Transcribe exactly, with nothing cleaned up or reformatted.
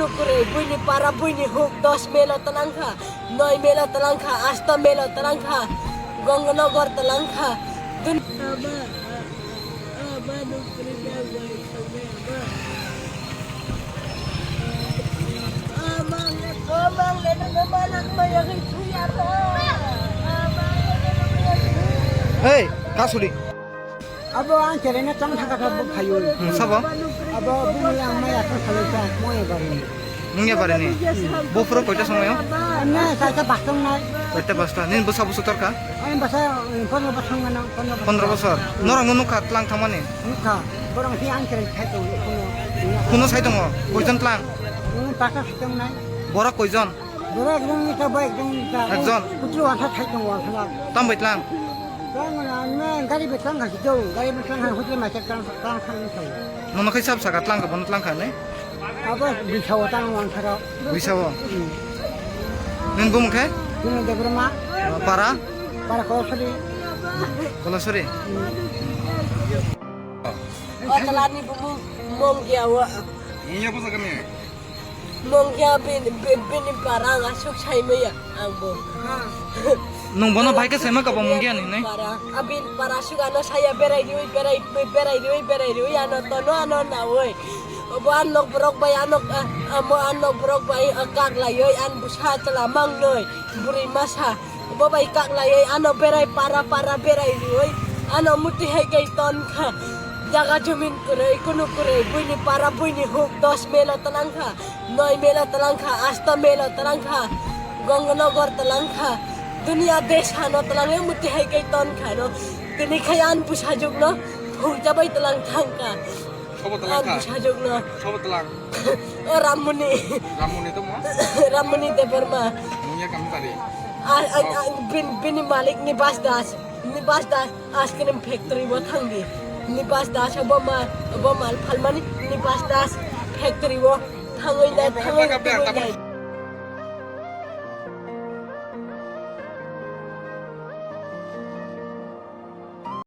Kwrwi, buini para, buini huk dos melo twlang kha, noi melo twlang kha, asto melo twlang kha, Gongnogar twlang kha. Dun- Hei, kasuri. Abo ang kelaina tang thaka kha bo phaio. Hmm, sabo? Abo bumui ang maya kha khalai kha, moya barini. Nungya barini. Bo phuru koita somoyo? Na, kaisa bastong nai. Koita basta. Nin bo sabo sutor kha? Ang basa, eh, pondro bosong gana, pondro bosong. Pondro bosor. Norok no nukha tlang thangmani? Nukha. Borok si ang kelaina thai tongo, kuno. Kuno sai tongo? Koijon tlang? Hmm, basa sitong nai. Borok koijon? Borok ekjon nukha, bo ekjon nukha. Ekjon? Putlo wasa thai tongo, wasa. Tam bai tlang? Tlang na, na, gari bai tlang kha sitong, gari bai tlang kha, hotel mai tlang, tlang kha sitong. Nono khai sab saka tlang kha, bono tlang kha ne? Abo Buisao tang wang tharo. Buisao? Hmm. Nini bumung khe? Nini Debbarma. Para? Para Kolasuri. Kolasuri? Hmm. O twlani bumung Mongya o. Iya, apa sakit nih? Mongya bin, bin, bini para ang asuk sai maya ang bo. Nung bono bai khe saima kabo Mongya ni nai? Para, abin para sugano saya berai riwi, berai, berai riwi, berai riwi, ano tono, ano nawi. Obo anok borok bai anok, ah, amo anok borok bai, ah, kak laiwi, an busa chwla mang noi, bwrwi masa. Obo bai kak laiwi, ano berai para, para berai riwi, ano muti hai kai ton kha. Jaga jumin kwrwi, kunu kwrwi, buini para, buini huk, dos melo twlang kha. Noi mela twlang kha, asto mela twlang kha, Gongnogar twlang kha, dunia desh hano twlang le muti hai kai ton kha no. Tini khai an bwsajwk no phungjabai twlang thang kha. Sobo twlang kha? An bwsajwk no. Sobo twlang? O Rammoni. Rammoni to mo? Rammoni Debbarma. Muya kam tari. A, a, a, bin, bini malik ni bas das. Ni bas das. Ice cream factory o thangdi. Ni bas das bo mal, bo mal phalmani ni bas das factory o thangwi nai, thangwi nai.